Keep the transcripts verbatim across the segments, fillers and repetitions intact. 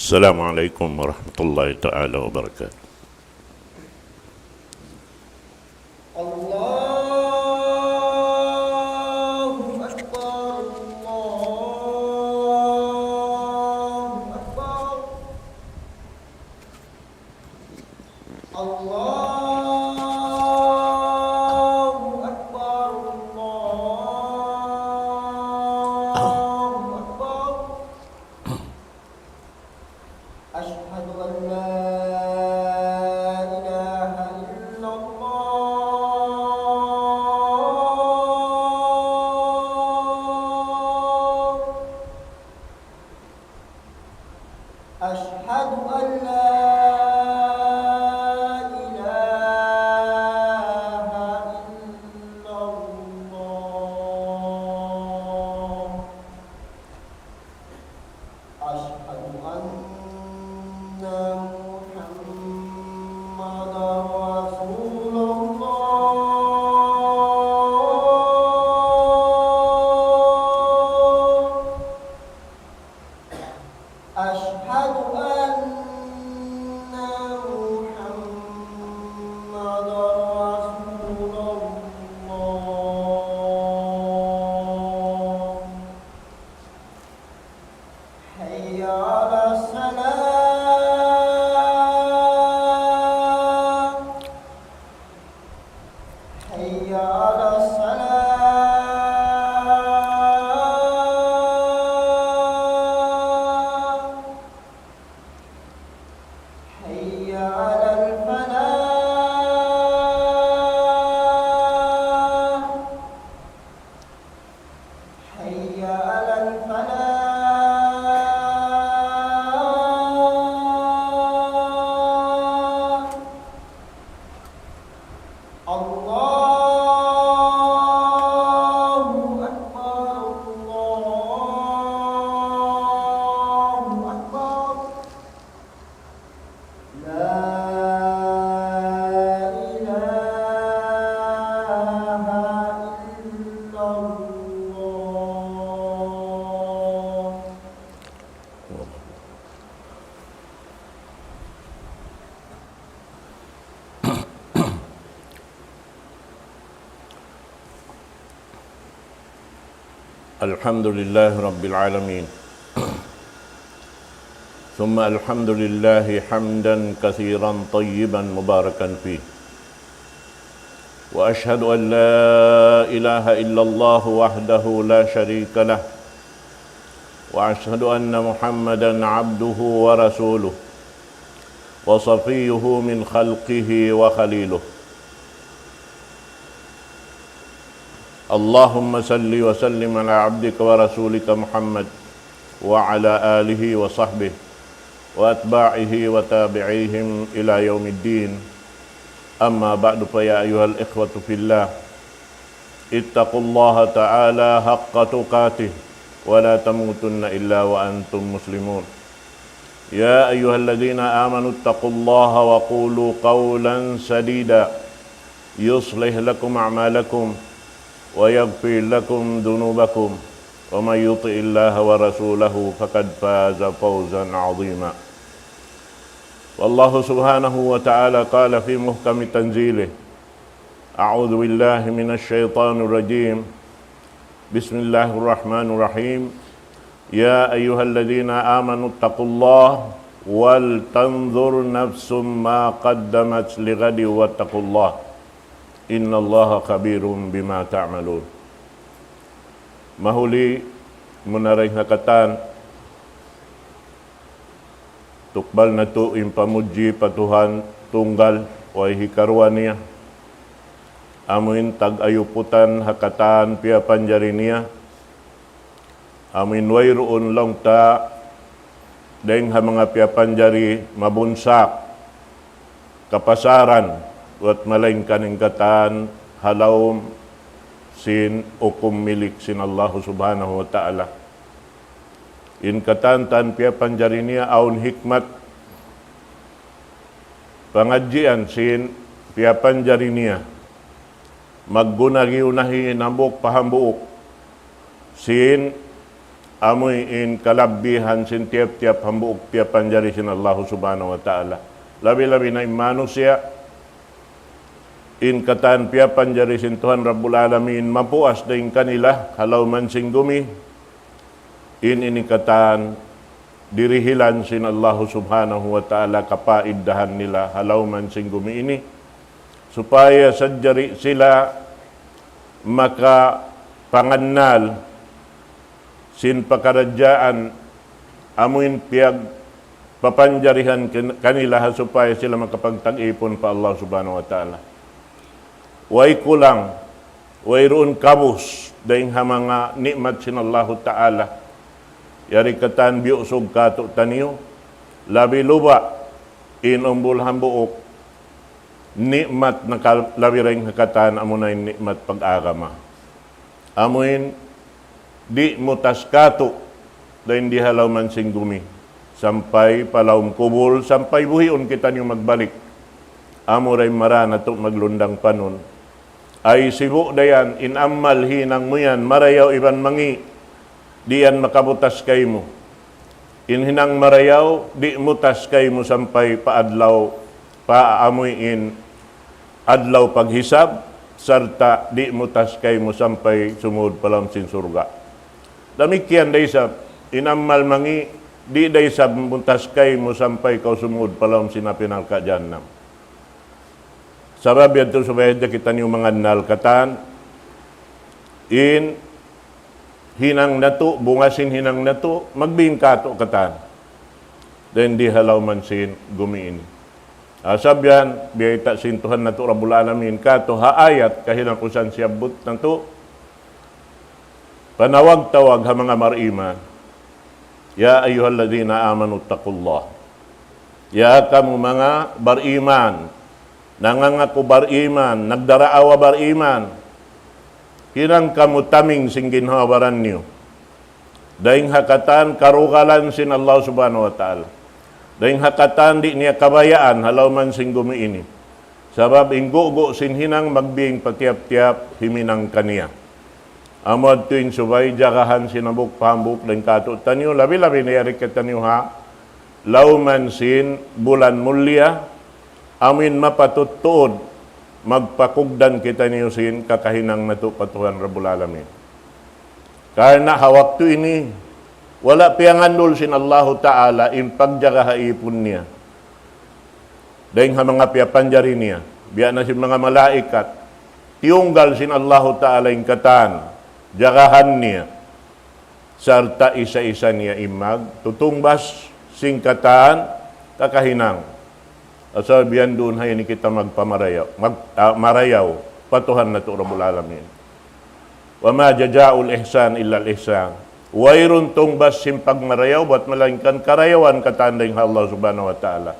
السلام عليكم ورحمة الله تعالى وبركاته. الله أكبر، الله أكبر. الله أكبر، الله أكبر. أشهد أن لا إله إلا الله. أشهد أن لا إله إلا الله. أشهد أن محمدا رسول الله. أشهد أن محمدا رسول الله. حي على الصلاة. حي على الصلاة. حي على الفلاح. حي على الفلاح. الله أكبر، الله أكبر. لا إله إلا الله. الحمد لله رب العالمين. ثم الحمد لله حمدا كثيرا طيبا مباركا فيه. وأشهد أن لا إله إلا الله وحده لا شريك له. وأشهد أن محمدا عبده ورسوله وصفيه من خلقه وخليله. اللهم صل وسلم على عبدك ورسولك محمد وعلى آله وصحبه وأتباعه وتابعيهم إلى يوم الدين. أما بعد، فيا أيها الإخوة في الله، اتقوا الله تعالى حق تقاته ولا تموتن إلا وأنتم مسلمون. يا أيها الذين آمنوا اتقوا الله وقولوا قولا سديدا يصلح لكم أعمالكم ويغفر لكم ذنوبكم ومن يطع الله ورسوله فقد فاز فوزا عظيما. والله سبحانه وتعالى قال في محكم تنزيله: أعوذ بالله من الشيطان الرجيم. بسم الله الرحمن الرحيم. يا أيها الذين آمنوا اتقوا الله ولتنظر نفس ما قدمت لغد واتقوا الله إن الله خبير بما تعملون. Mahuli, muna dayn ha katan, tukbal natu' in pamudji pa Tuhan tunggal, way hikaruwa niya. Amuin tag-ayuputan ha katan piyapanjari niya. Amuin wayruun laung ta dayng ha manga piyapanjari mabunsak, kapasaran, buwat malaingkan in katan ha lawm sin hukum milik sin Allahu Subhanahu wa Ta'ala. In katan-katan piyapanjari niya awn hikmat, pangadjian sin piyapanjari niya. Magguna-giyunahi in hambuuk pa hambuuk sin Amuin kalabbihan sin tiyap-tiyap hambuuk piyapanjari sin Allahu Subhanahu wa Ta'ala. Labi-labi na in manusiya', in katan piyapanjari sin Tuhan Rabbul Alamin, mapuas dayn kanila, ha lawm sin gumi, in ini katan dirihilan sin Allahu Subhanahu wa Ta'ala kapaiddahan nila, ha lawm sin gumi ini, supaya sadja di' sila makapangannal sin pakaradjaan amuin piyagpapanjarihan kin-, kanila ha supaya sila makapagtag-ipun pa Allah Subhanahu wa Ta'ala. Way kulang, wayruun kabus, dayn ha manga ni'mat sin Allahu Ta'ala. Yari katan biyusug katu'taniyu, labi luba in umbul hambuuk ni'mat nakalabi dayn ha katan amuna in ni'mat pag-agama. Amuin di' mutas katu' dayn di ha lawm sin gumi, sampay pa lawm kubul, sampay buhiun kitaniyu magbalik. Amura in mara natu' maglundang panun. Ay sibu' da yan, in amal hinang mu yan, marayaw iban mangi', di' yan makabutas kaymu. In hinang marayaw, di' mutas kaymu sampay pa adlaw, pa amuin adlaw paghisab, sarta' di' mutas kaymu sampay sumud pa lawm sin surga'. Damikkiyan da isab, in amal mangi', di' da isab mutas kaymu sampay kaw sumud pa lawm sin api narka' jahannam. Sabab yadtu subay hadja kitaniyu mangannal katan, in hinang natu', bunga sin hinang natu', magbing katu' katan. Dayn di ha lawm sin gumi ini. Sabab yan, biyayta' sin Tuhan natu' Rabbul Alamin katu' ha ayat kahinapusan siyabbut natu', panawag-tawag ha manga bariman. يا أيها الذين آمنوا اتقوا الله. Ya kamu manga bariman, nangangaku bariman, nagdaraawa bariman, hinang kamu taming sin ginhawa-baran niyu. Dayn ha katan karugalan sin Allah Subhanahu wa Ta'ala. Dayn ha katan di' niya kabayaan ha lawm sin gumi ini. Sabab in gugu' sin hinang magbing pa tiyap-tiyap himinang kaniya. Amu yadtu in subay jagahan sin hambuuk pa hambuuk dayn katu'taniyu, labi-labi na yari kitaniyu ha lawm sin bulan mulia, amuin mapatut tuud magpakugdan kitaniyu sin kakahinang natu' pa Tuhan Rabbul Alamin. Karna' ha waktu ini, wala' piyangandul sin Allahu Ta'ala in pagjaga ha ipun niya dayn ha manga piyapanjari niya, biya' na sin manga malaikat, tiyunggal sin Allahu Ta'ala in katan jagahan niya, sarta' isa-isa niya in magtutungbas sin katan kakahinang. Asal biyan duun ha ini kita magpamarayaw, mag-, ah, marayaw pa Tuhan natu' Rabbul Alamin. وما جزاء الإحسان إلا الإحسان. Wayruun tungbas sin pagmarayaw, bat malaingkan karayawan katan dayn ha Allah Subhanahu wa Ta'ala.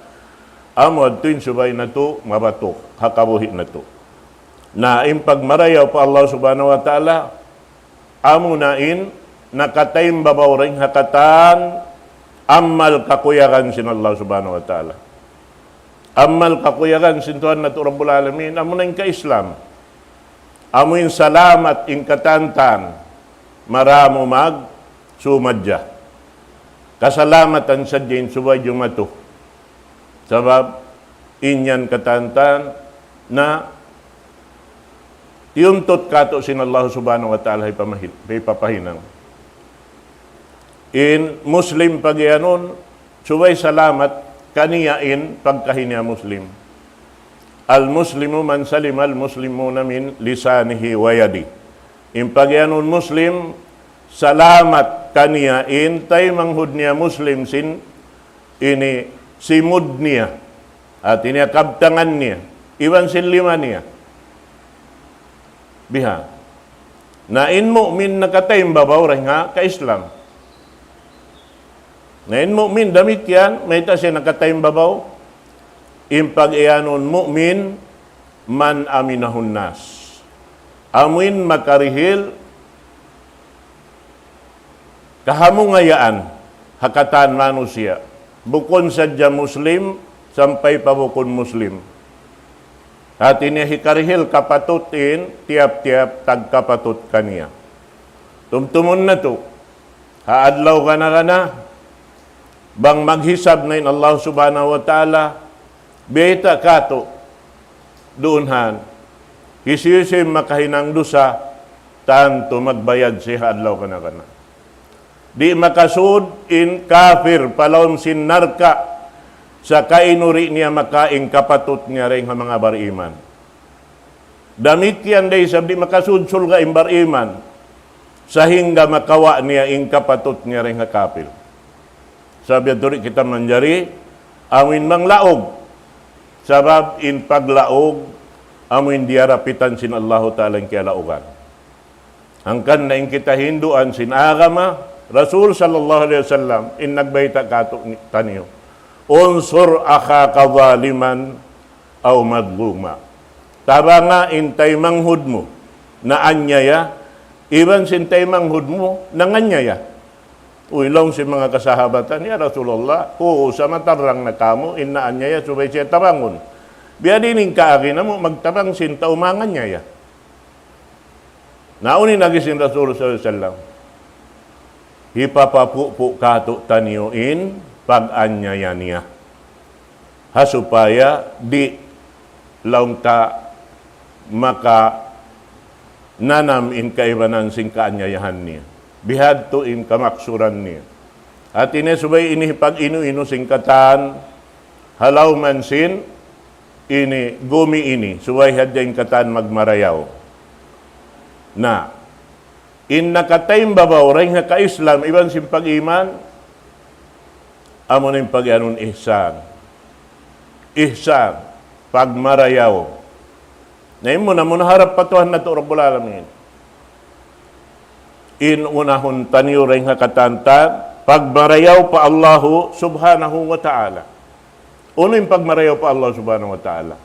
Amu yadtu in subay natu' mabatuk ha kabuhi' natu'. Na in pagmarayaw pa Allah Subhanahu wa Ta'ala, amuna in nakataimbabaw dayn ha katan amal kakuyagan sin Allah Subhanahu wa Ta'ala. Amal kakuyagan sin Tuhan natu' Rabbul Alamin, amuna in ka-Islam. Amu in salamat in katantan, maramu magsumadja. Kasalamatan sadja in subay jumatu. Sabab in yan katantan na tiyuntut katu' sin Allah Subhanahu wa Ta'ala hipamahin-, hipapahinang. In Muslim pagiyanun, subay salamat kaniya in pagkahi niya Muslim. المسلم من سلم المسلمون من لسانه ويده. In pagiyanun Muslim, salamat kaniya in taymanghud niya Muslim sin ini simud niya, hati niya kabtangan niya, iban sin lima niya. Biha. Na in mu'min nakataimbabaw dayn ha ka-Islam. Na in mu'min damikkiyan, mayta' siya nakataimbabaw? In pagiyanun mu'min, من أمنه الناس. Amuin makarihil kahamungayaan ha katan manusiya'. Bukun sadja Muslim, sampay pa bukun Muslim. Hati niya hikarihil kapatut in tiyap-tiyap tagkapatut kaniya. Tumtumun natu'. Ha adlaw kana-kana, bang maghisab na in Allah Subhanahu wa Ta'ala, biyayta' katu' duun han, hisiyu-siyu in makahinang dusa, tantu magbayad siya ha adlaw kana-kana. Di' makasud in kafir pa lawm sin narka', sa' kainuri niya makawa' in kapatut niya dayn ha manga bariman. Damikkiyan da isab di' makasud surga' in bariman, sahingga makawa' niya in kapatut niya dayn ha kafir. Sabab yadtu di' kita manjari amuin manglaug. Sabab in paglaug, amuin diyarapitan sin Allahu Ta'ala in kiyalaugan. Hangkan na in kita hinduan sin agama, Rasul sallallahu alayhi wasallam, in nagbayta' katu' ni-, taniyu, انصر أخاك ظالما أو مظلوما. Tabanga in taymanghud mu naanyaya, iban sin taymanghud mu nanganyaya. Uy, laung sin manga kasahabatan, "Ya Rasulullah, kunu' sa matabrang na kamu, in naanyaya subay siya tabangun. Biyadiin in kaagi namu' magtabang sin tau manganyaya." Na unu in agi sin Rasul sallallahu alayhi wasallam, hipapapupu' katu' taniyu in pag-anyaya niya. Ha supaya di' laung ta makananam in kaibanan sin kaanyayahan niya. Bihadtu in kamaksuran niya. Hati niya subay ini pag-inu-inu sin katan, ha lawm sin ini, gumi ini, subay hadja in katan magmarayaw. Na, in nakataimbabaw dayn ha ka-Islam iban sin pag-iman, amuna in pag-iyanun ihsan. Ihsan, pagmarayaw. Na in muna-muna harap pa Tuhan natu' Rabbul Alamin. In unahun taniyu dayn ha katan-katan, pagmarayaw pa Allahu Subhanahu wa Ta'ala. Unu in pagmarayaw pa Allah Subhanahu wa Ta'ala?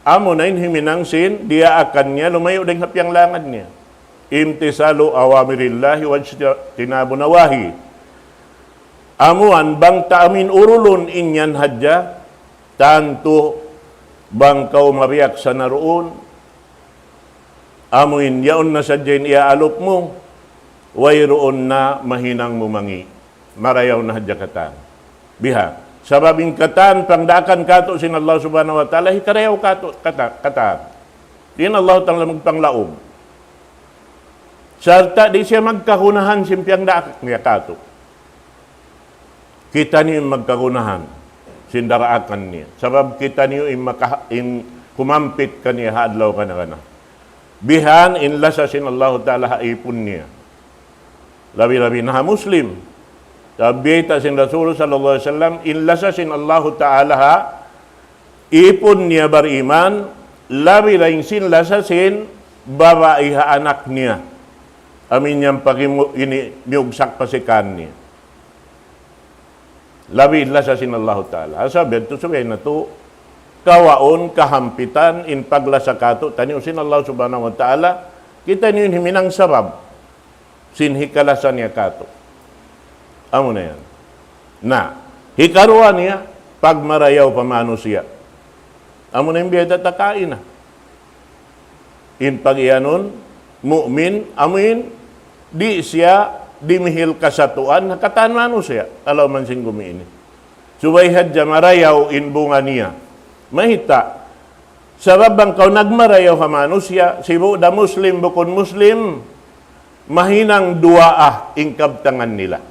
Amuna in himinang sin diyaakan niya, lumayu' dayn ha piyanglangan niya. امتثال أوامر الله واجتناب نواهيه. Amuan bang ta amuin urulun in yan hadja, tantu bang kaw mabiyaksana duun, amuin yaun na sadja in iyaalup mu, wayruun na mahinang mu mangi'. Marayaw na hadja katan. Biha'. Sabab in katan pangdaakan katu' sin Allah Subhanahu wa Ta'ala, hikarayaw katu', kata-, katan. Di' na Allah Ta'ala magpanglaug. Sarta' di' siya magkagunahan sin piyangdaak niya katu'. Kitaniyu in magkagunahan sin daraakan niya. Sabab kitaniyu in maka-, in kumampit kaniya ha adlaw kana-kana. Bihan in lasa sin Allahu Ta'ala ha ipun niya. Labi-labi na ha Muslim. Sabab biyayta' sin Rasul sallallahu alayhi wasallam, in lasa sin Allahu Ta'ala ha ipun niya bariman, labi dayn sin lasa sin babai ha anak niya. Amuin yan pag-imu-, ini miyugsak pa sikan niya. Labi in lasa sin Allahu Ta'ala. Sabab yadtu subay natu' kawaun kahampitan in paglasa katu' taniyu sin Allah Subhanahu wa Ta'ala, kitaniyu in himinang sabab sin hikalasa niya katu'. Amuna yan. Na, hikaruwa niya, pagmarayaw pa manusiya'. Amuna in biya' da ta kaina. In pag-iyanun, mu'min, amuin, di' siya dimihil kasatuan, ha katan manusiya', ha lawm sin gumi ini. Subay hadja marayaw in bunga niya. Mayta'? Sabab bang kaw nagmarayaw ha manusiya', sibu' da Muslim, bukun Muslim, mahinang duwaa in kabtangan nila.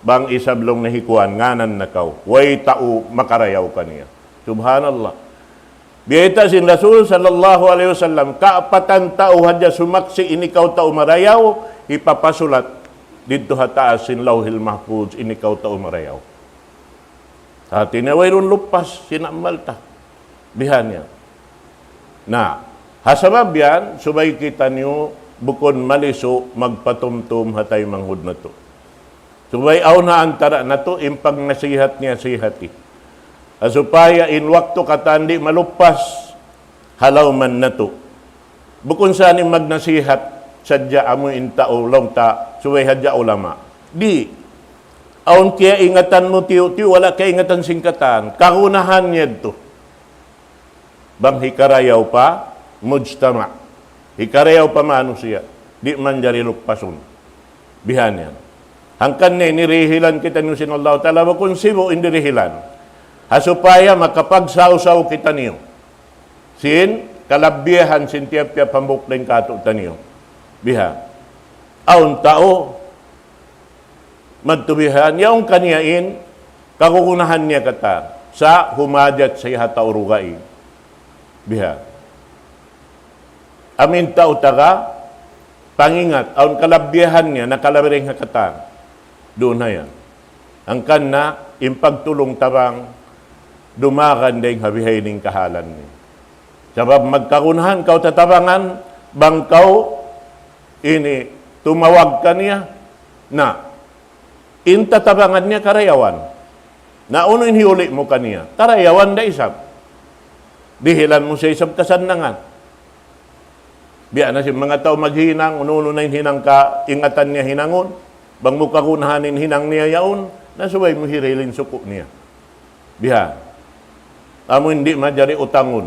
Bang isab laung niya hi kuwan, ngānan na kaw. Way tau makarayaw kaniya. Subhanallah. Biyayta' sin Rasul sallallahu alayhi wasallam, kaapatan tau hadja sumaksi' in ikaw tau marayaw, hipapasulat didtu ha taas sin Lawhil Mahfuz in ikaw tau marayaw. Hati niya wayruun lupas sin amal ta. Bihan yan. Na, ha sabab yan, subay kitaniyu bukun malisu' magpatumtum ha taymanghud natu'. Subay awn ha antara' natu' in pagnasihat niya sihati. Ha supaya in waktu katan di' malupas ha lawm natu'. Bukun sa in magnasihat sadja amu in tau laung ta subay hadja ulama. Di'. Awn kiyaingatan mu tiyu'-tiyu', wala' kaingatan sin katan. Kagunahan niya yadtu. Bang hikarayaw pa mujtama'. Hikarayaw pa manusiya'. Di' manjari lupasun. Bihan yan. Hangkan ini dirihilan kitaniyu sin Allahu Ta'ala, bukun sibu' in dirihilan. Ha supaya makapagsawsaw kitaniyu sin kalabbihan sin tiyap-tiyap hambuuk dayn kātu'niyu. Biha'. Awn tau, madtu bihan, yaun kaniya in, kagunahan niya katan. Sa' humajat siya ha tau dugaing. Biha'. Amu in tau taga pangingat, awn kalabbihan niya, nakalabi dayn ha katan. Duun na yan. Hangkan na, in pagtulung-tabang, dumagan dayn ha bihaini in kahalan niya. Sabab magkagunahan kaw tatabangan, bang kaw ini tumawag kaniya, na, in tatabangan niya karayawan. Na unu in hiyuli' mu kaniya? Karayawan da isab. Dihilan mu siya isab kasannangan. Biya' na sin manga tau maghinang, unu-unu na in hinang kaingatan niya hinangun. Bang mu kagunahan in hinang niya yaun, na subay mu hirihil in suku' niya. Biha'. Amu in di' manjari utangun.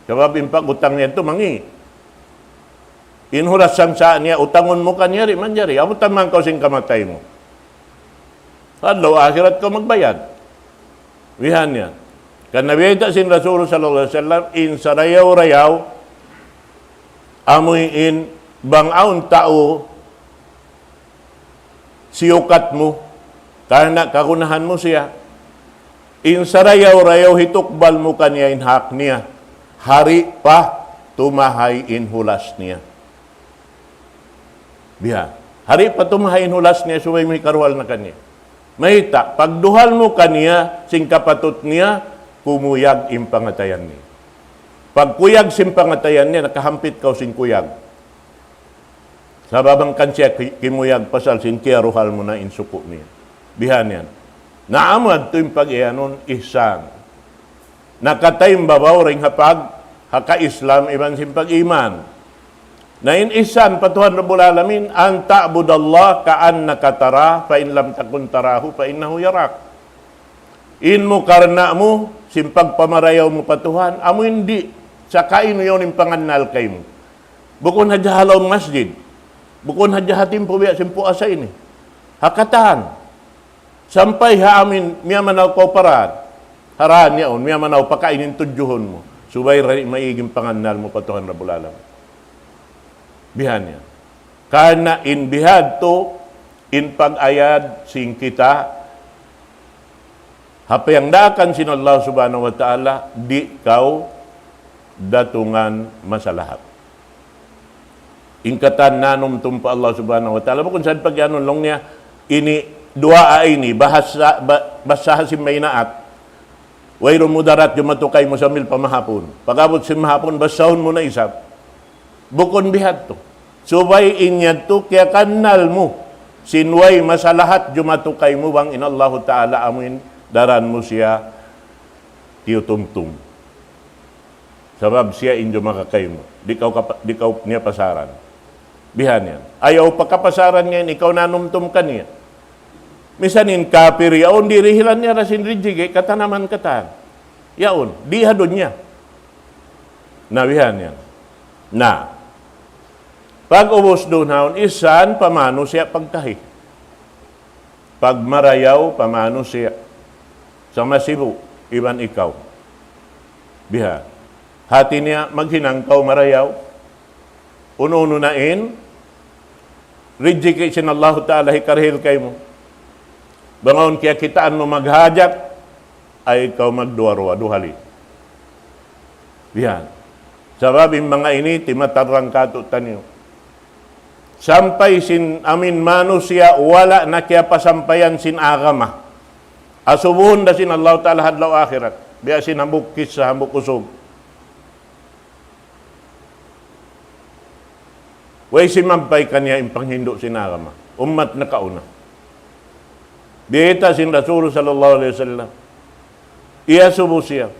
Sabab in pag-utang niya yadtu mangi'. In hulas sangsa' niya, utangun mu kaniya, di' manjari. Amu tamang kaw sin kamatay mu. Adlaw akhirat kaw magbayad. Bihan yan. Karna' biyayta' sin Rasul sallallahu alayhi wasallam, in sarayaw-rayaw, amu in bang awn tau siyukat mu, karna' kagunahan mu siya. In sarayaw-rayaw hitukbal mu kaniya in hak niya, hari pa tumahay in hulas niya. Biha'. Hari pa tumahay in hulas niya, subay mu hikaruhal na kaniya. Mayta', pagduhal mu kaniya, sin kapatut niya, kumuyag in pangatayan niya. Pagkuyag sin pangatayan niya, nakahampit kaw sin kuyag. Sabab hangkan siya ki-, kimuyag pasal sin kiyaruhal mu na in suku' niya. Bihan yan. Na amu yadtu in pag-iyanun ihsan. Nakataymbabaw dayn ha pag-, ha ka-Islam iban sin pag-iman. Na in ihsan pa Tuhan Rabbul Alamin, أن تعبد الله كأنك تراه، فإن لم تكن تراه فإنه يراك. In mukarna' mu, sin pagpamarayaw mu pa Tuhan, amu in di', sakainu yaun in pangannal kaymu. Bukun hadja ha lawm masjid. Bukun hadja ha timpu biya' sin puasa ini. Ha katan. Sampay ha amin, miyamanaw kaw pa daan. Ha daan yaun, miyamanaw pa kain in tudjuhun mu. Subay da di' maig in pangannal mu pa Tuhan Rabbul Alamin. Bihan yan. Karna' in bihadtu, in pag-ayad sin kita, ha piyangdaakan sin Allah Subhanahu wa Ta'ala, di' kaw datungan masalahat. In katan nanumtum pa Allah Subhanahu wa Ta'ala. Bukun sa' pag-iyanun laung niya, ini duwaa ini, bahasa, ba-, basaha sin maynaat. Wayruun mudarat jumatu kaymu sambil pa mahapun. Pag-abut sin mahapun, basahun mu na isab. Bukun bihadtu. Subay in yadtu kiyakannal mu. Sin way masalahat jumatu kaymu bang in Allahu Ta'ala amuin daran mu siya tiyutumtum. Sabab siya in jumaka kaymu. Di' kaw kapa-, di' kaw niya pasaran. Bihan yan. Ayaw pakapasaran niya in ikaw nanumtum kaniya. Misan in kapir yaun, dirihilan niya da sin rijiki', katanaman katan. Yaun, di' ha dunya. Na bihan yan. Na. Pag-ubus duun haun, ihsan pa manusiya' pagkahi. Pagmarayaw pa manusiya'. Sa' masibu', iban ikaw. Biha'. Hati niya, maghinang kaw marayaw. Unu-unu na in rijiki' sin Allahu Ta'ala hikarihil kaymu. Bang awn kiyakitaan mu maghajat, ayaw kaw magduwa-ruwa, duhali. Bihan. Sabab in manga ini, timatarrang kātu'niyu. Sampay sin amin manusiya' wala' na kiyapasampayan sin agama. Asubuhun da sin Allahu Ta'ala ha adlaw akhirat. Biya' sin hambuuk kissa, hambuuk usug. Way simampay kaniya in panghindu' sin agama. Ummat nakauna. Biyayta' sin Rasul sallallahu alayhi wasallam. Iyasubu siya.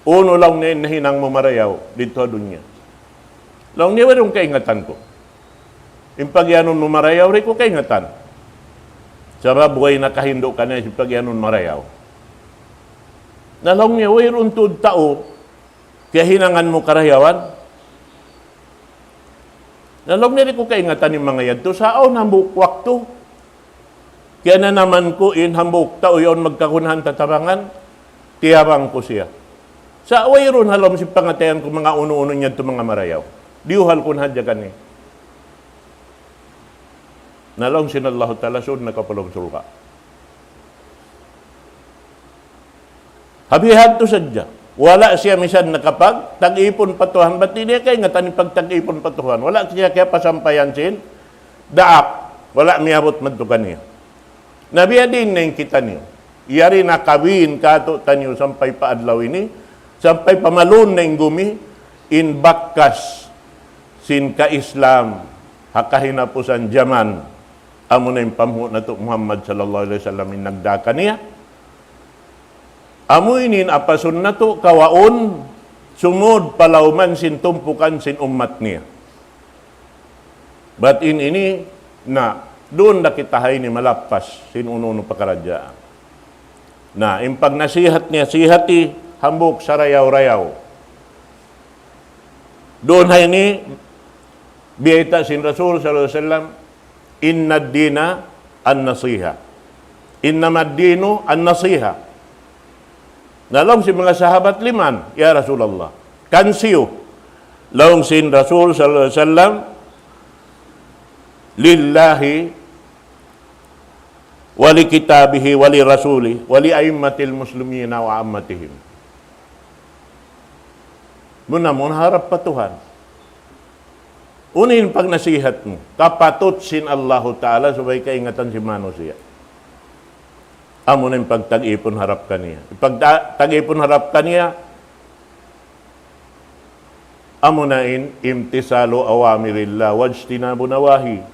Unu laung niya in nahinang mu marayaw didtu ha dunya. Laung niya, wayruun kaingatan ku. In pagiyanun mu marayaw, di' ku kaingatan. Sabab way nakahindu' kaniya sin pagiyanun marayaw. Na laung niya, wayruun tuud tau kiyahinangan mu karayawan. Na laung niya, di' ku kaingatan in manga yadtu. Sa' awn hambuuk waktu, Kiyananaman ku in hambuuk tau yaun magkakunahan tatabangan, tiyabang ku siya. Sa' wayruun ha lawm sin pangatayan ku manga unu-unu niya tu manga marayaw. Diyuhal ku na hadja kaniya. Na laung sin Allahu Ta'ala, sud na kaw pa lawm surga'. Ha bihadtu sadja. Wala' siya misan nakapagtag-ipun pa Tuhan. Bat di' niya kaingatan in pagtag-ipun pa Tuhan. Wala' siya kiyapasampayan sin daak. Wala' miyabut madtu kaniya. Na biya' diin na in kitaniyu. Yari na kabin kātu'niyu sampay pa adlaw ini, sampay pamalun na in gumi, in bakas sin ka-Islam, ha kahinapusan jaman, amu na in panghu' natu' Muhammad sallallahu alayhi wasallam in nagdā kaniya. Amu ini in apasun natu' kawaun sumud pa lawman sin tumpukan sin ummat niya. Bat in ini, na, duun da kita ha ini malappas sin unu-unu pakaradjaan. Na, in pagnasihat niya, sihati hambuuk sarayaw-rayaw. Duun ha ini, biyayta' sin Rasul sallallahu alayhi wasallam, إن الدين النصيحة. إنما الدين النصيحة. Na laung sin manga sahabat, "لمن يا رسول الله؟" Kansiyu? Laung sin Rasul sallallahu alayhi wasallam, لله ولكتابه ولرسوله ولأئمة المسلمين وعامتهم. Muna-muna harap pa Tuhan. Unu in pagnasihat mu? Kapatut sin Allahu Ta'ala subay kaingatan sin manusiya'. Amu na in pagtag-ipun harap kaniya. Pagta-, tag-ipun harap kaniya, amu na in امتثال أوامر الله واجتناب نواهيه.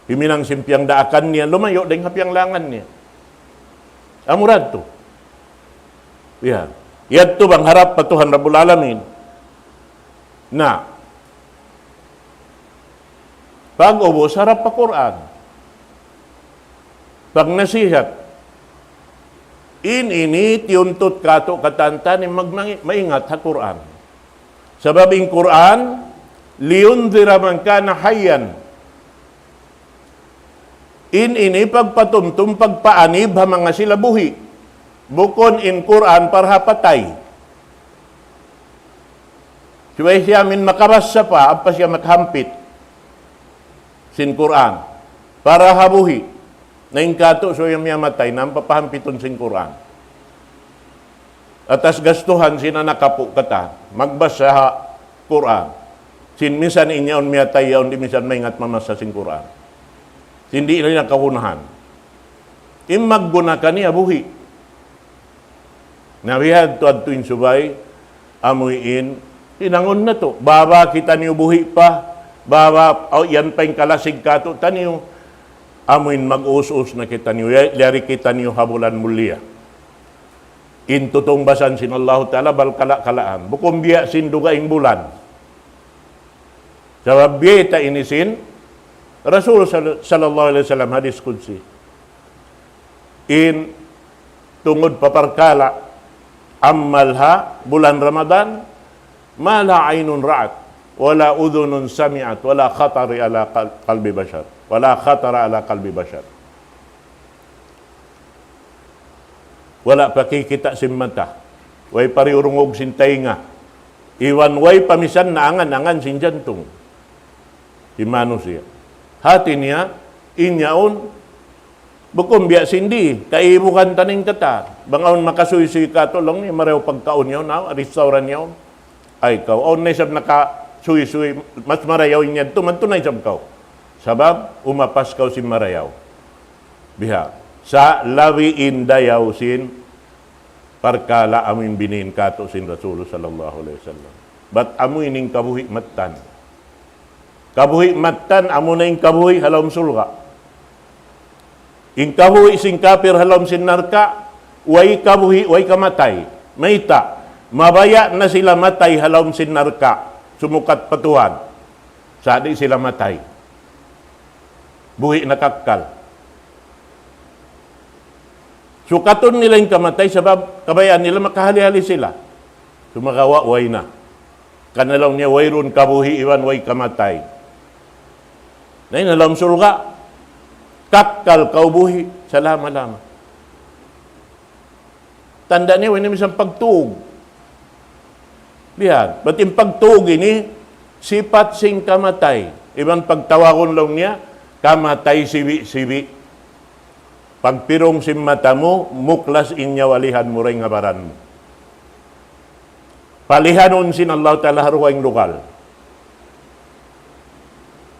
Himinang sin piyangdaakan niya, lumayu' dayn ha piyanglangan niya. Amu ra yadtu. Ya. Yadtu bang harap pa Tuhan Rabbul Alamin. Na, pag'ubus harap pa Qur'an. Pagnasihat. In ini tiyuntut kātu' katantan in mag-, maingat ha Qur'an. Sabab in Qur'an, لينذر من كان حيا. In ini pagpatumtum, pagpaanib ha manga sila buhi'. Bukun in Qur'an para ha patay. Subay siya amin makabassa pa, ampa siya makahampit sin Qur'an. Para ha buhi'. Na in kātu', subay miyatay, na ampa pahampitun sin Qur'an. Atas gastuhan sin anak apu' katan, magbassa ha Qur'an. Sin misan in yaun miyatay yaun, di' misan maingat mamassa sin Qur'an. Sin di' na nakagunahan. In magguna kaniya buhi'. Na bihadtu adtu in subay, amuin, hinangun natu'. Baba kitaniyu buhi' pa, baba, aw, yan pa in kalasig kātu'niyu, amuin mag-us-us na kitaniyu, ya-, yari kitaniyu ha bulan mulia. In tutungbasan sin Allahu Ta'ala bal kala-kalaan. Bukun biya' sin dugaing bulan. Sabab biyayta' ini sin Rasul sal-, sallallahu alayhi wasallam, hadis qudsi. In tungud pa parkala' amal ha bulan Ramadan, ما لا عين رأت، ولا أذن سمعت، ولا خطر على قل-، قلب بشر، ولا خطر على قلب بشر. Wala' pa kikita' sin mata, way pa riyurungug sin taynga, iban way pa misan naangan-angan sin jantung sin manusiya'. Hati niya, in yaun, bukun biya' sin di, kaibugan ta na in katan. Bang awn makasuysuy kātu' laung niya, marayaw pagkaun yaun, aw, restaurant yaun. Ay, kaw, awn na isab nakasuysuy, mas marayaw in yadtu, madtu na isab kaw. Sabab, umapas kaw sin marayaw. Biha'. Sa' labi in dayaw sin parkala' amu in biniin kātu' sin Rasul sallallahu alayhi wasallam. Bat amu ini in kabuhi' mattan. Kabuhi' mattan, amu na in kabuhi' ha lawm surga'. In kabuhi' sin kapir ha lawm sin narka', way kabuhi', way kamatay. Mayta', mabaya' na sila matay ha lawm sin narka', sumukat pa Tuhan. Sa' di' sila matay. Buhi' na kakkal. Sukatun nila in kamatay sabab kabayaan nila makahali-hali sila. Sumagawa' way na. Karna' laung niya wayruun kabuhi' iban way kamatay. Na in ha lawm surga', Kakkal kaw buhi' salama-lama. Tanda' niya, way na misan pagtug. Lihat, bat in pagtug ini, sipat sin kamatay. Iban pagtawagun laung niya, kamatay sibi'-sibi'. Pagpirung sin mata mu, muklas in nyawa lihan mu dayn ha baran mu. Palihanun sin Allah Ta'ala ha dugaing lugal.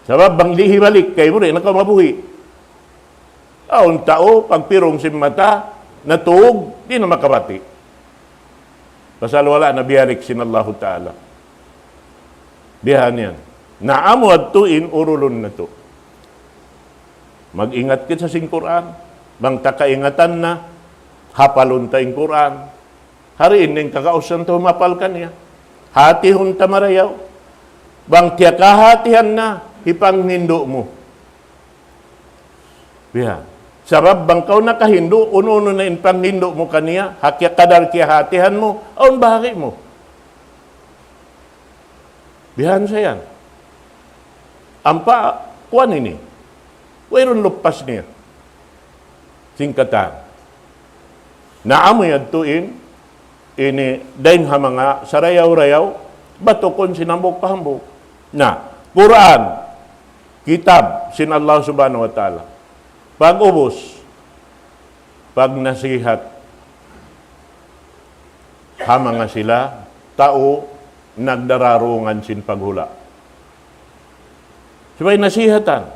Sabab bang di' hibalik kaymu, di' na kaw mabuhi'. Awn tau, pagpirung sin mata, natug, di' na makabati'. Pasal wala' na biyalik sin Allahu Ta'ala. Bihan yan. Na amu yadtu in urulun natu'. Mag-ingat kita sin Qur'an. Bang ta kaingatan na, hapalun ta in Qur'an. Hari ini in kagausan ta humapal kaniya. Hatihun ta marayaw. Bang tiyakahatihan na, hipanghindu' mu. Bihan. Sabab bang kaw nakahindu', unu-unu na in panghindu' mu kaniya, ha kiyakadar kiyahatihan mu, awn bahagi' mu. Bihan sa yan. Ampa, kuwan ini. Wayruun lupas niya. Sin katan. Na amu yadtu in, ini dayn ha manga sarayaw-rayaw, batukun sin hambuuk pa hambuuk. Na, Qur'an, kitab sin Allah Subhanahu wa Ta'ala. Pag-ubus, pagnasihat ha manga sila, tau nagdararungan sin paghula'. Subay nasihatan.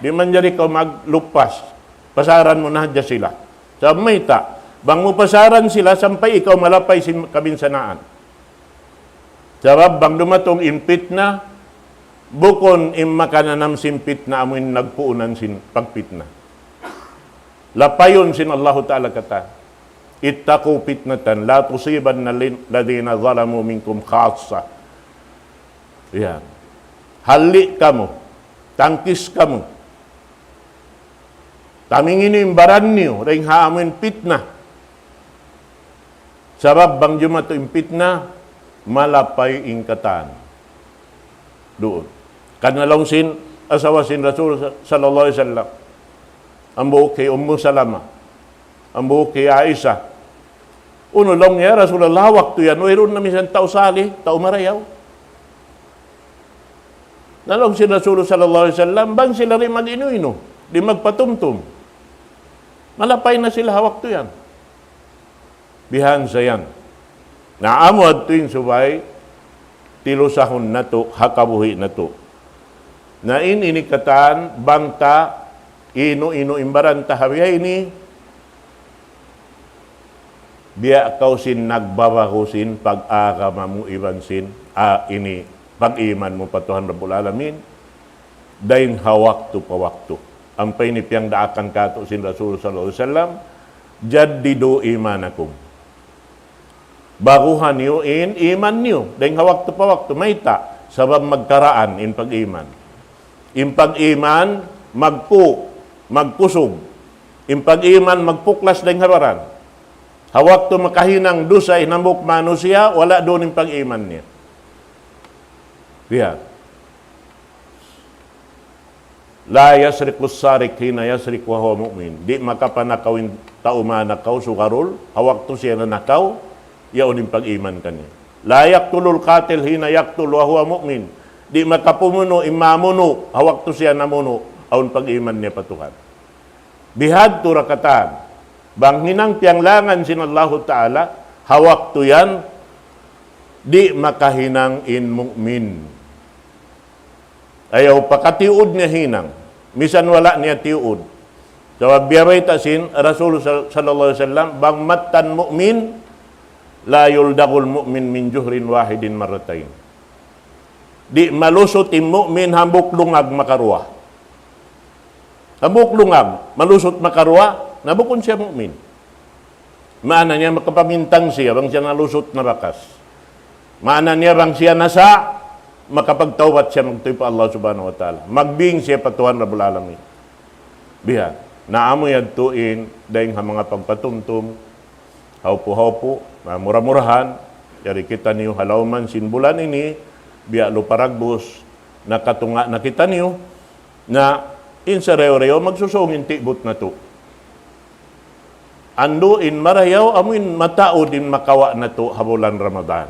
Di' manjari kaw maglupas. Pasaran mu na hadja sila. Sabab mayta', bang mu pasaran sila sampay ikaw malapay sin kabinsanaan. Sabab bang dumatung in pitna, bukun in makananam sin pitna amu in nagpuunan sin pagpitna. Lapayun sin Allahu Ta'ala katan. اتقوا فتنة لا تصيبن الذين ظلموا منكم خاصة. Yan. Halli' kamu, tangkis kamu. Tamingini in baran niyu, dayn ha amu in pitna. Sabab bang jumatu in pitna, malapay in katan. Duun. Karna' laung sin, asawa sin Rasul sa-, sallallahu alayhi wasallam. Hambuuk hi Ummu Salama. Hambuuk hi Aisha. Unu laung niya, "Ya Rasulullah, waktu yan, wayruun na misan tau salih, tau marayaw." Na laung sin Rasul sallallahu alayhi wasallam, bang sila di' mag-inu-inu, di' magpatumtum. Malapay na sila ha waktu yan. Bihan sa yan. Na amu yadtu in subay, tilusahun natu', ha kabuhi' natu'. Na in ini katan, bang ta, inu-inu in baran ta ha biya' ini, biya' kaw sin nagbabagu sin pag-agama mu iban sin, ah, ini, pag-iman mu pa Tuhan Rabbul Alamin, dayn ha waktu pa waktu. Ampa ini piyagdaakan kātu' sin Rasul sallallahu alayhi wasallam, جددوا إيمانكم. Baguhan niyu in iman niyu, dayn ha waktu pa waktu, mayta', sabab magkaraan in pag-iman. In pag-iman, magku-, magkusug. In pag-iman, magpuklas dayn ha baran. Ha waktu makahinang dusa in hambuuk manusiya', wala' duun in pag-iman niya. Biya'. لا يسرق السارق حين يسرق وهو مؤمن. Di' makapanakaw in tau manakaw sugarul, ha waktu siya nanakaw, yaun in pag-iman kaniya. لا يقتل القاتل حين يقتل وهو مؤمن. Di' makapumunu' in mamunu', ha waktu siya namunu', awn pag-iman niya pa Tuhan. Bihadtu ra katan, bang hinang piyanglangan sin Allahu Ta'ala, ha waktu yan, di' makahinang in mu'min. Ayaw pakatiud niya hinang. Misan wala' niya tiud. Sabab biya' bayta' sin Rasul sal-, sallallahu alayhi wasallam, bang mattan mu'min, لا يلدغ المؤمن من جحر واحد مرتين. Di' malusut in mu'min hambuuk lungag makaruwa. Hambuuk lungag, malusut makaruwa, na bukun siya mu'min. Maana niya makapamintang siya bang siya nalusut na bakas. Maana niya bang siya nasa', makapagtawbat siya magtuy pa Allah Subhanahu wa Ta'ala. Magbing siya pa Tuhan Rabbul Alamin. Biha'. Na amu yadtu in dayn ha manga pagpatumtum, hawpu-hawpu, na mura-murahan, jari kitaniyu ha lawm sin bulan ini, biya' lupa ragbus, nakatunga' na kitaniyu, na In sarayaw-rayaw magsusung in tigbut natu'. Andu' in marayaw amu in mataud in makawa' natu' ha bulan Ramadan.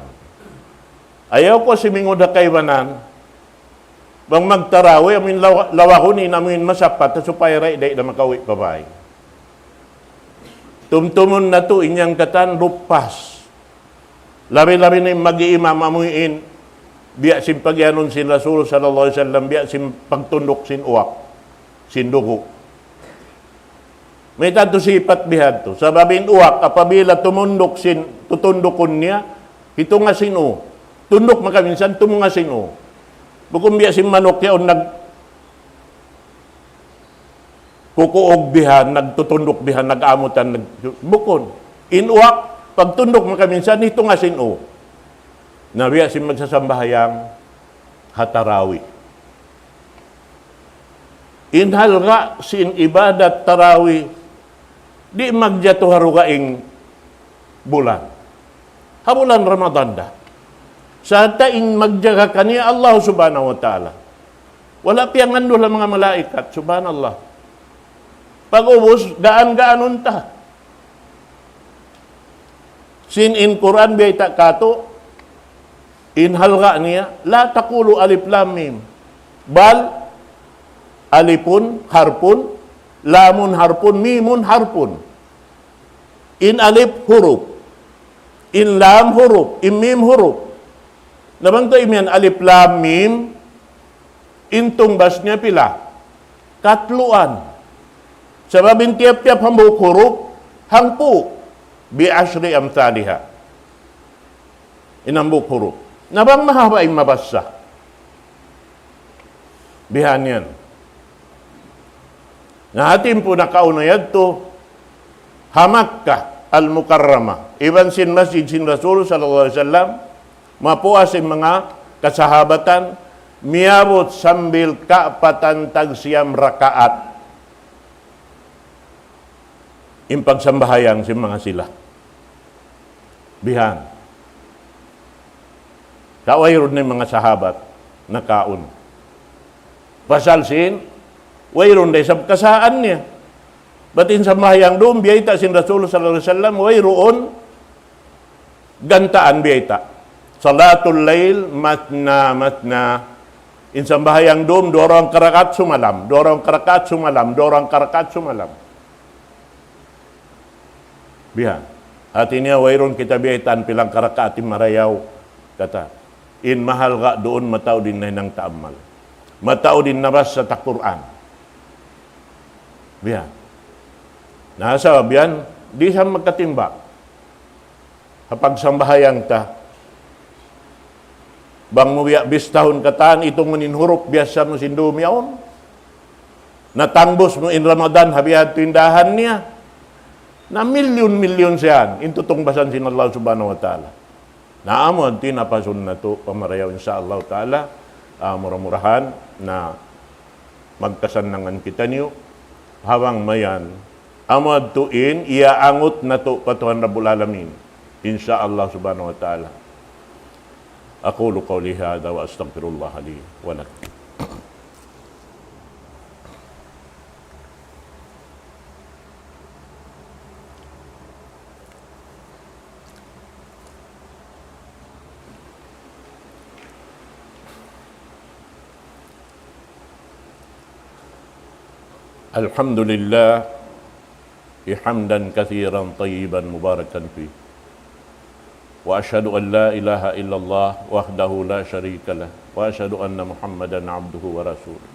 Ayaw ku simingud ha kaibanan, bang magtarawi amu in law-, lawahun in amu in masapat, supaya da di' na makawi' pa bay. Tumtumun natu' in yan katan lupas. Labi-labi na in mag-iimam amu in, biya' sin pagiyanun sin Rasul sallallahu alayhi wasallam, biya' sin pagtunduk sin uwak, sin dugu'. Mayta' tuud sipat bihadtu. Sabab in uwak, apabila tumunduk sin, tutundukun niya, hitunga sin u. Tunduk makaminsan, tumunga sin u. Bukun biya' sin manuk yaun nag-, kukuug bihan, nagtutunduk bihan, nag-amutan, nag-, bukun. In uwak, pagtunduk makaminsan, hitunga sin u. Na biya' sin magsasambahayang ha tarawi. In halga' sin ibadat tarawi, di' magjatu ha dugaing bulan. Ha bulan Ramadan da. Sarta' in magjaga kaniya Allah Subhanahu wa Ta'ala. Wala' piyangandul ha manga malaikat, subhanallah. Pag-ubus, gaan-gaanun ta. Sin in Qur'an biyayta' katu', in halga' niya, لا تقولوا ألف لام ميم، بل ألف حرف، لام حرف، ميم حرف. In alif huruf, in lam huruf, in mim huruf. Na bang ta imiyan alif lam mim, in tungbas niya pila? Katluan. Sabab in tiyap-tiyap hambuuk huruf, hangpu'. بعشر أمثالها. In hambuuk huruf. Na bang mahaba' in mabassa. Bihan yan. Na ha timpu nakauna yadtu, ha Makkah Al-Mukarramah, iban sin masjid sin Rasul sallallahu alayhi wasallam, mapuas in manga kasahabatan, miyabut sambil kaapatan tagsiyam rakaat. In pagsambahayang sin manga sila. Bihan. Sa' wayruun na in manga sahabat nakaun. Pasal sin, wayruun da isab kasaan niya. Bat in sambahayang duun, biyayta' sin Rasul sallallahu alayhi wasallam, wayruun gantaan biyayta'. صلاة الليل مثنى مثنى. In sambahayang duun, duwa-duwa karakaat sumalam, duwa-duwa karakaat sumalam, duwa-duwa karakaat sumalam. Bihan. Hati niya, wayruun kita biyaytaan pilang karakaat in marayaw. Kata, in mahalga' duun mataud in nahinang ta'ammal. Mataud in nabassa ta Qur'an. Bihan. Na sabab yan, di' sa magkatimbak. Ha pagsambahayang ta. Bang mu biya' bistahun katan, itungun in huruf, biyassa mu sin dum yaun. Natangbus mu in Ramadan, ha bihadtu in dahan niya. Na milyun-milyun siyan, in tutungbasan sin Allah Subhanahu wa Ta'ala. Na amu in tinapasun natu' pamarayaw, insya Allah Ta'ala, ah, mura-murahan, na magkasannangan kitaniyu, ha bang mayan, amu yadtu in, iyaangut natu' pa Tuhan Rabbul Alamin. Insya Allah Subhanahu wa Ta'ala. أقول قولي هذا وأستغفر الله لي ولكم. الحمد لله حمدا كثيرا طيبا مباركا فيه. وأشهد أن لا إله إلا الله وحده لا شريك له، وأشهد أن محمدا عبده ورسوله.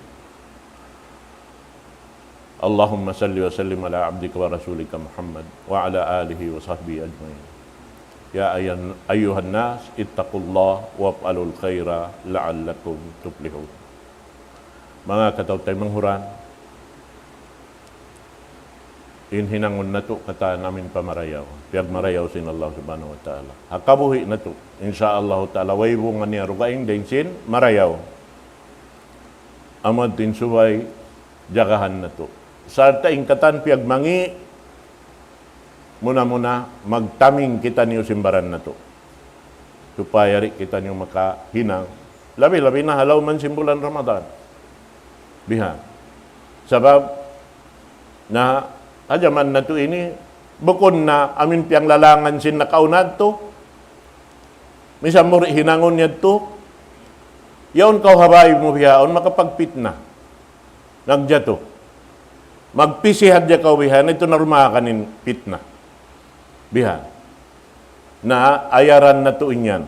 اللهم صل وسلم على عبدك ورسولك محمد وعلى آله وصحبه أجمعين. يا أيها، أيها الناس اتقوا الله وافعلوا الخير لعلكم تفلحون. Manga kataw-taymanghuran, in hinangun natu' katan amu in pamarayaw, piyagmarayaw sin Allah Subhanahu wa Ta'ala. Ha kabuhi' natu', insya Allah Ta'ala, way bunga niya dugaing dayn sin marayaw. Amu yadtu in subay jagahan natu'. Sarta' in katan piyagmangi', muna-muna magtaming kitaniyu sin baran natu'. Supaya di' kitaniyu makahinang. Labi-labi na ha lawm sin bulan Ramadan. Bihan. Sabab, na, ha jaman natu' ini, bukun na amin piyanglalangan sin nakauna yadtu, misan mu di' hinangun yadtu, yaun kaw ha bay mu bihaun, makapagpitna. Nagjatu. Magpisi hadja kaw bihaun, yadtu na rumakan in pitna. Bihaun. Na ayaran natu' in yan.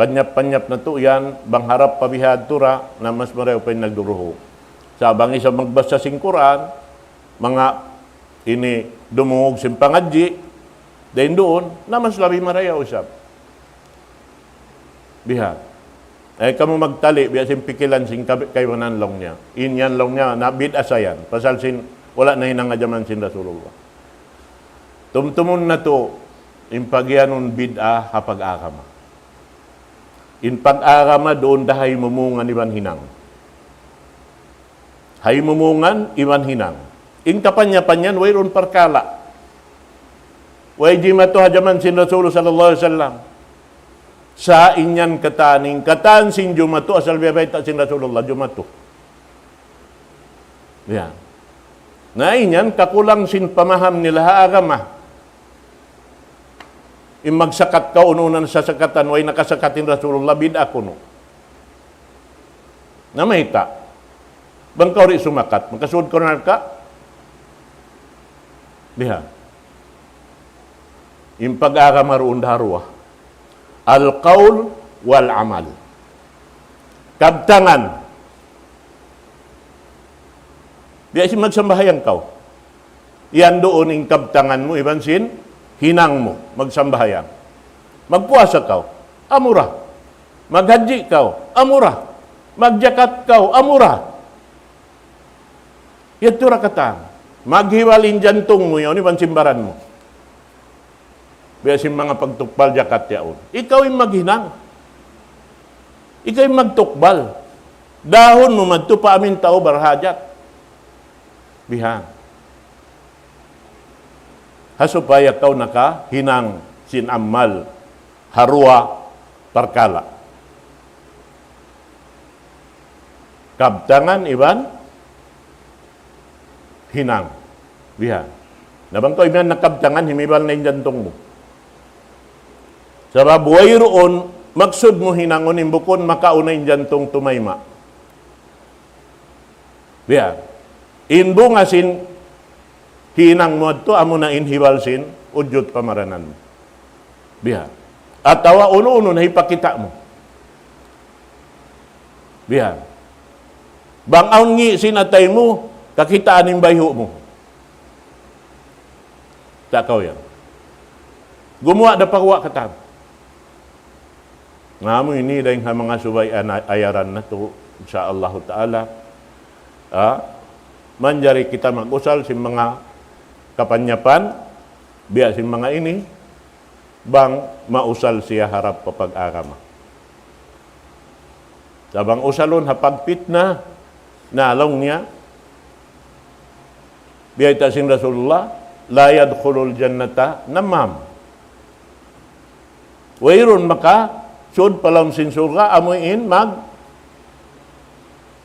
Panyap-panyap natu' yan, bang harap pa bihadtu ra, na mas marayaw pa in nagduruhu. Sa' bang isab magbasa sin Qur'an, manga ini dumungug sin pangadji', dayn duun, na mas labi marayaw isab. Bihaun. Ay, kamu magtali', biya' sin pikilan sin kab-, kaibanan laung niya. In yan laung niya, na bid'a sa yan. Pasal sin, wala' nahinang ha jaman sin Rasulullah. Tumtumun natu', in pagiyanun bid'a ha pag-agama. In pag-agama duun da ha himumungan iban hinang. Ha himumungan iban hinang. In kapanyapan yan, wayruun parkala'. Way jimatu ha jaman sin Rasul sallallahu alayhi wasallam. Sa' in yan katan, in katan sin jumatu, asal biya' bayta' sin Rasulullah, jumatu. Yan. Na in yan, kakulang sin pamaham nila ha agama. In magsakat kaw, unu-unu na sasakatan, way nakasakat in Rasulullah, bid'a kunu'. Na mayta'. Bang kaw di' sumakat, makasud kaw narka'? Bihaun. In pag-agama duun da ha duwa. Al-qawl wal-amal. Kabtangan. Biya' sin magsambahayang kaw. Yan duun in kabtangan mu, iban sin hinang mu, magsambahayang. Magpuasa kaw, amura. Maghajji kaw, amura. Magjakat kaw, amura. Yadtu ra katan. Maghiwal in jantung mu yaun, iban sin baran mu. Biya' sin manga pagtukbal jakat yaun. Ikaw in maghinang. Ikaw in magtukbal. Dahun mu madtu pa amin tau barhajat. Bihaun. Ha supaya kaw nakahinang sin amal ha duwa parkala'. Kabtangan iban hinang. Bihaun. Na bang kaw imiyan na kabtangan, himibal na in jantung mu. Sabab wayruun, maksud mu hinangun in bukun makauna in jantung tumayma'. Biya'. In bunga sin hinang mu yadtu amuna in hibal sin ujud pamaranan mu. Biya'. Atawa unu-unu na hipakita' mu. Biya'. Bang awn ngi' sin atay mu, kakitaan in bayhu' mu. Sa' kaw yan. Gumuwa' da pa guwa' katan. Na amu ini dayn ha manga subay ana-, ayaran natu', insya Allahu ta'ala. Ah, manjari kita mag-usal sin manga kapanyapan, biya' sin manga ini, bang mausal siya harap pa pag-agama. Sa' bang usalun ha pagpitna, na laung niya, biya' ta sin Rasulullah, لا يدخل الجنة نمام. Wayruun makasud pa lawm sin surga', amu in mag-,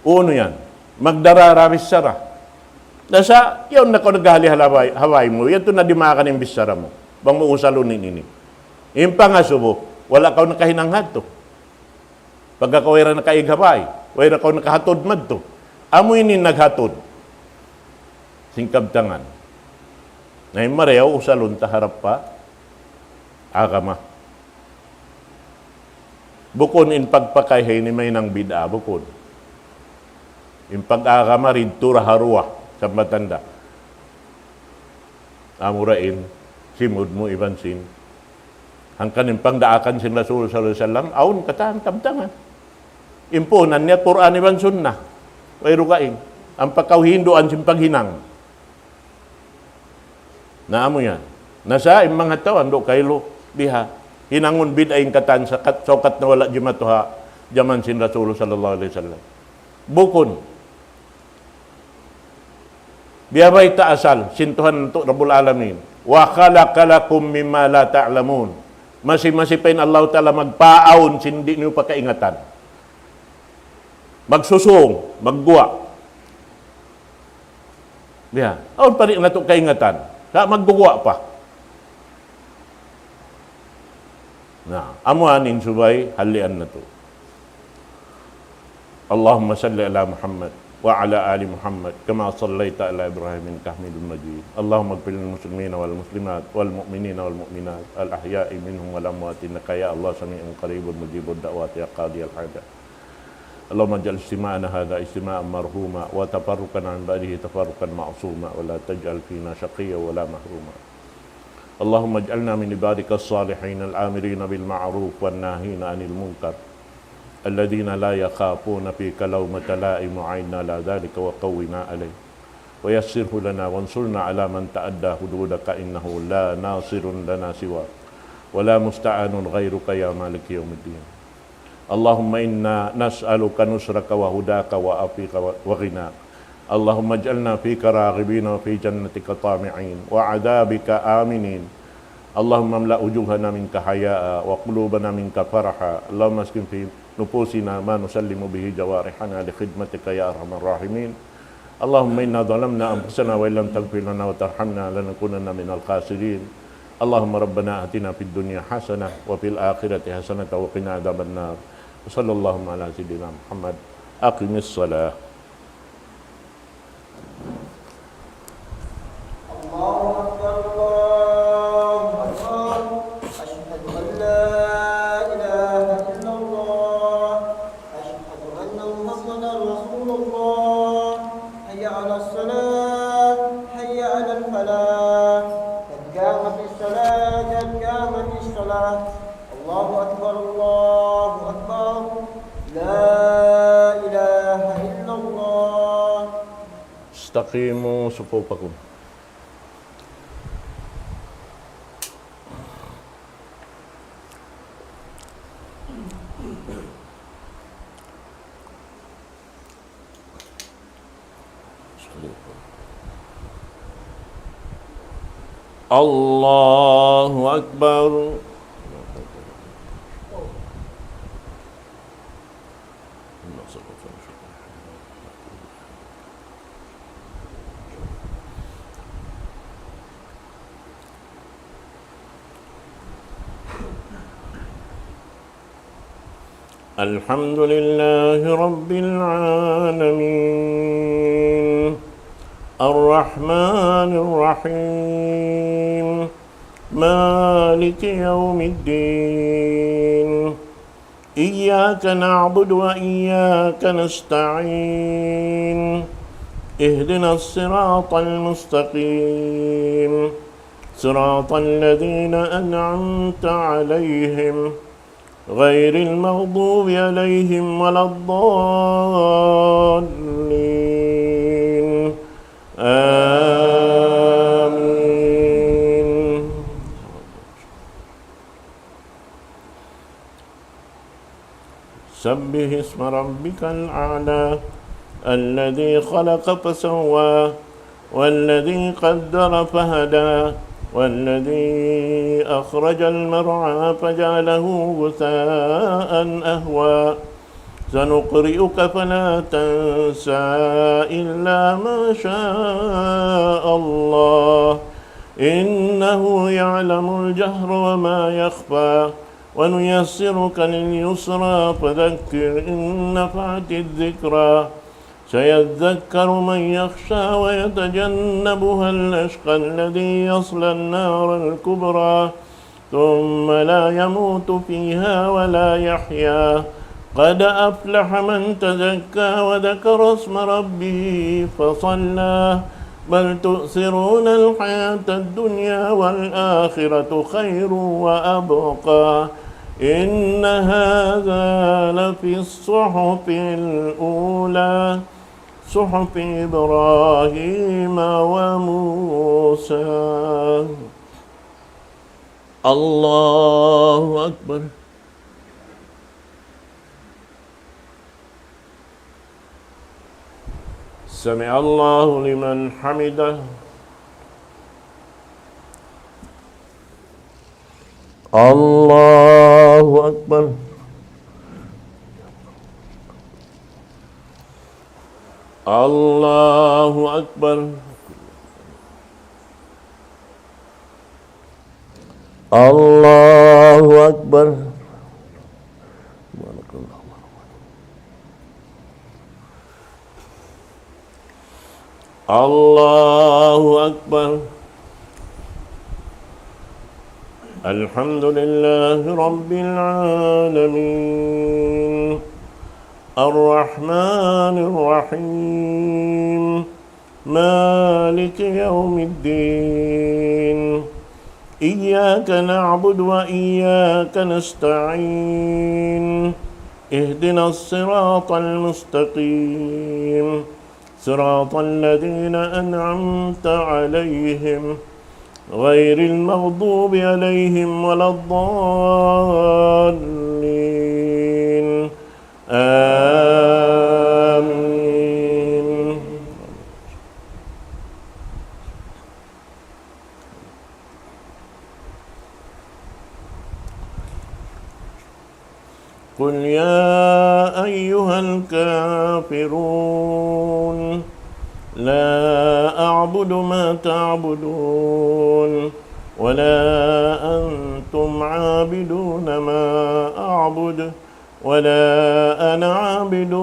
unu yan, magdarara bichara. Na sa', yaun na kaw naghali ha bay, ha bay mu, yadtu na dimakan in bichara mu. Bang mu usalun in ini. In pangasubu, wala' kaw nakahinang hadtu. Pagka kaw wayra nakaig ha bay, wayra kaw nakahatud madtu. Amu ini naghatud. Sin kabtangan. Na in marayaw usalun ta harap pa agama. Bukun in pagpakay ha ini mahinang bid'a, bukun. In pag-agama didtu ra ha duwa, sambatan da. Amura in simud mu iban sin. Hangkan in pangdaakan sin Rasul sallallahu alayhi wasallam, awn katan kabtangan. In puunan niya Qur'an iban Sunnah. Way dugaing. Ampa kaw hinduan sin paghinang. Na amu yan. Na sa' in manga tau, andu' kailu, biha. Hinangun bid'a in katan sa kat-, saukat na wala' jimatu ha jaman sin Rasul sallallahu alayhi wasallam. Bukun. Biya' bayta' asal, sin Tuhan natu' Rabbul Alamin. وخلق لكم مما لا تعلمون. Masi-masi pa in Allahu Ta'ala magpaawn sin di' niyu pa kaingatan. Magsusung, magguwa'. Biya', awn pa di' natu' kaingatan. Sa' magguwa' pa. Na, amu yan in subay, hallian natu'. اللهم صل على محمد وعلى آل محمد كما صليت على إبراهيم إنك حميد مجيد. اللهم اغفر للمسلمين والمسلمات والمؤمنين والمؤمنات الأحياء منهم والأموات إنك يا الله سميع قريب مجيب الدعوات يا قاضي الحاجات. اللهم اجعل اجتماعنا هذا اجتماعا مرحوما وتفرقنا من بعده تفرقا معصوما ولا تجعل فينا شقيا ولا محروما. اللهم اجعلنا من عبادك الصالحين الآمرين بالمعروف والناهين عن المنكر الذين لا يخافون فيك لومة لائم وأعنا على ذلك وقونا عليه ويسره لنا وانصرنا على من تعدى حدودك إنه لا ناصر لنا سواك ولا مستعان غيرك يا مالك يوم الدين. اللهم إنا نسألك نصرك وهداك وعفوك وغناك. اللهم اجعلنا فيك راغبين وفي جنتك طامعين وعذابك آمنين. اللهم املأ وجوهنا منك حياء وقلوبنا منك فرحا. اللهم اسكن في نفوسنا ما نسلم به جوارحنا لخدمتك يا أرحم الراحمين. اللهم إنا ظلمنا أنفسنا وإن لم تغفر لنا وترحمنا لنكونن من الخاسرين. اللهم ربنا آتنا في الدنيا حسنة وفي الآخرة حسنة وقنا عذاب النار. وصلى الله على سيدنا محمد. أقم الصلاة. الله أكبر، الله أكبر. أشهد أن لا إله إلا الله. أشهد أن محمدا رسول الله. حي على الصلاة، حي على الفلاح. قد قامت الصلاة، قد قامت الصلاة. الله أكبر، الله أكبر. لا إله إلا الله. استقيموا صفوفكم. الله أكبر. الحمد لله رب العالمين. الرحمن الرحيم. مالك يوم الدين. إياك نعبد وإياك نستعين. اهدنا الصراط المستقيم. صراط الذين أنعمت عليهم غير المغضوب عليهم ولا الضالين. آمين. سبح اسم ربك الأعلى الذي خلق فسوى والذي قدر فهدى والذي أخرج المرعى فجعله غثاء أحوى سنقرئك فلا تنسى إلا ما شاء الله إنه يعلم الجهر وما يخفى ونيسرك لليسرى فذكر إن نفعت الذكرى سيذكر من يخشى ويتجنبها الأشقى الذي يصلى النار الكبرى ثم لا يموت فيها ولا يحيا قد أفلح من تزكى وذكر اسم ربه فصلى بل تؤثرون الحياة الدنيا والآخرة خير وأبقى إن هذا لفي الصحف الأولى صحف إبراهيم وموسى. الله أكبر. سمع الله لمن حمده. الله أكبر. الله أكبر. الله أكبر. الله أكبر. الحمد لله رب العالمين. الرحمن الرحيم. مالك يوم الدين. إياك نعبد وإياك نستعين. اهدنا الصراط المستقيم. صراط الذين أنعمت عليهم غير المغضوب عليهم ولا الضالين. آمين. قل يا أيها الكافرون، لا أعبد ما تعبدون، ولا أنتم عابدون ما أعبد، ولا أنا عابد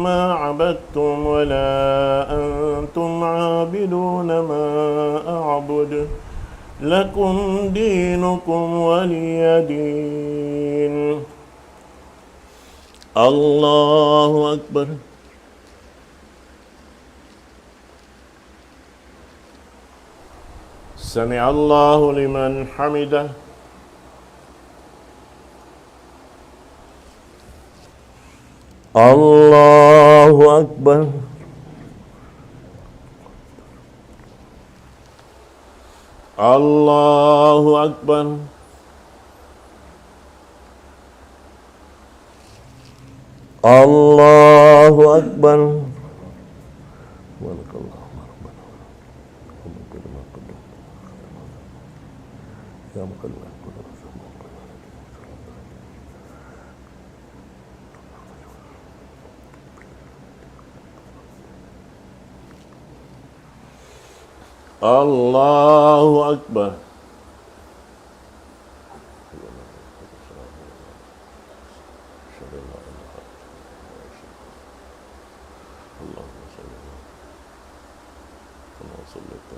ما عبدتم، ولا أنتم عابدون ما أعبد. لكم دينكم ولي دين. الله أكبر. سمع الله لمن حمده. الله أكبر. الله أكبر. الله أكبر. سبحانك اللهم ربنا. يا مقلب القلوب. الله أكبر. اللهم صل على كما صليت.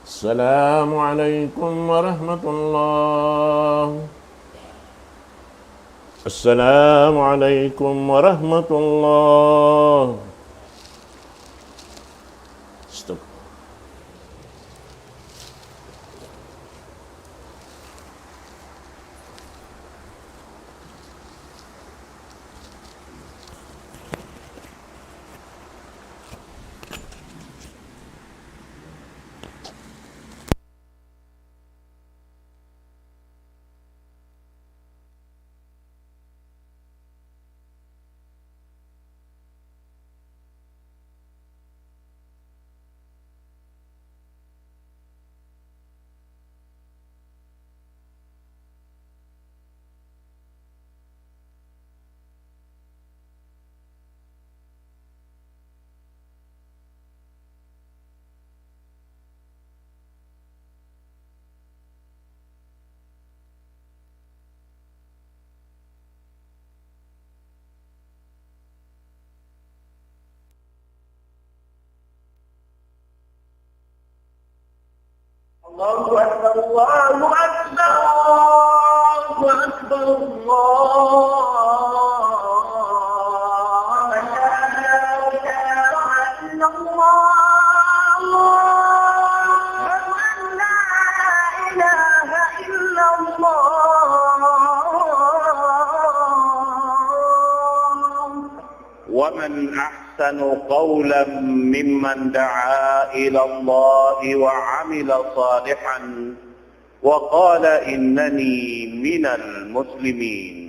السلام عليكم ورحمة الله. السلام عليكم ورحمة الله. استغفر. الله أكبر، الله أكبر، الله أكبر، الله أكبر. أشهد أن لا إله إلا الله. أشهد أن لا إله إلا الله. ومن أحسن قولا ممن دعا إلى الله وعمل صالحا وقال إنني من المسلمين.